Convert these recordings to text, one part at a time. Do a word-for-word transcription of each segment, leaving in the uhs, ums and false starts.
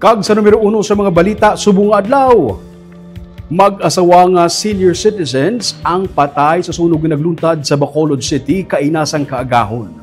Kag sa numero uno sa mga balita subong nga adlaw, mag-asawa nga senior citizens ang patay sa sunog nga nagluntad sa Bacolod City kaina sang kaagahon.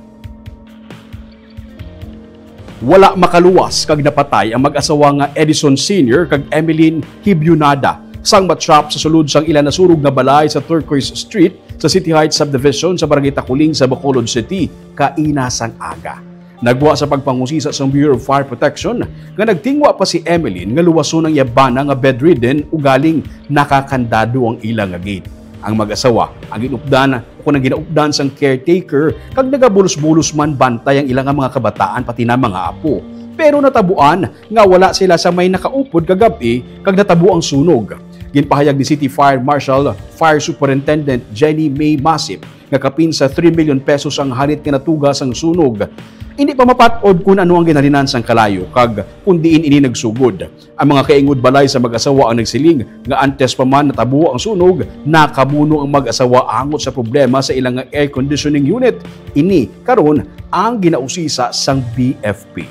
Wala makaluwas kag napatay ang mag-asawa nga Edison Senior kag Emeline Hibionada sang ma-trap sa sulod sang ila nasurog nga balay sa Turquoise Street sa City Heights Subdivision sa Barangay Taculing sa Bacolod City kaina sang aga. Nagwa sa pagpangusisa sang Bureau of Fire Protection nga nagtingwa pa si Emeline nga luwason ang iya bana nga bedridden, ugaling nakakandado ang ila nga gate. Ang mag-asawa ang ginupdan o kon ang ginaupdan sang caretaker kag nagabulos-bulos man bantay ang ila nga mga kabataan pati na mga apo. Pero natabuan nga wala sila sa may nakaupod kagab-i kag natabo ang sunog. Ginpahayag ni City Fire Marshal Fire Superintendent Jenny May Masip nga kapin sa three million pesos ang halit nga natuga sang sunog. Hindi pa mapat-od kun ano ang ginhalinan sang kalayo kag kun diin ini nagsugod. Ang mga kaingod balay sa mag-asawa ang nagsiling nga antes pa man natabo ang sunog, nakamuno ang mag-asawa angot sa problema sa ilang air conditioning unit. Ini karon ang ginausisa sang B F P.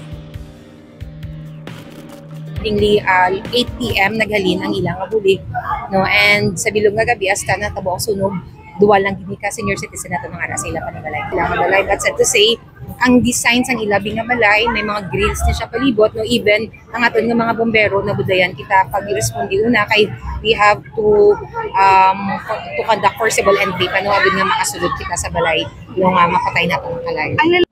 Dingli, ah, eight P M naghalin ang ilang nga bulig, no? And sa bilog nga gabi, hasta natabo ang sunog, duwa lang gid ka senior citizen nato nga ara sa ila panimalay. Ilang nga balay, but sad to say, ang design sang ila bi nga balay, may mga grills na siya palibot, no? Even ang aton nga mga bombero, nabudayan kita pag-responde una kay we have to, um, to conduct forcible entry pa, no? Agud nga makasulod kita sa balay, no, nga mapatay nato ang kalayo.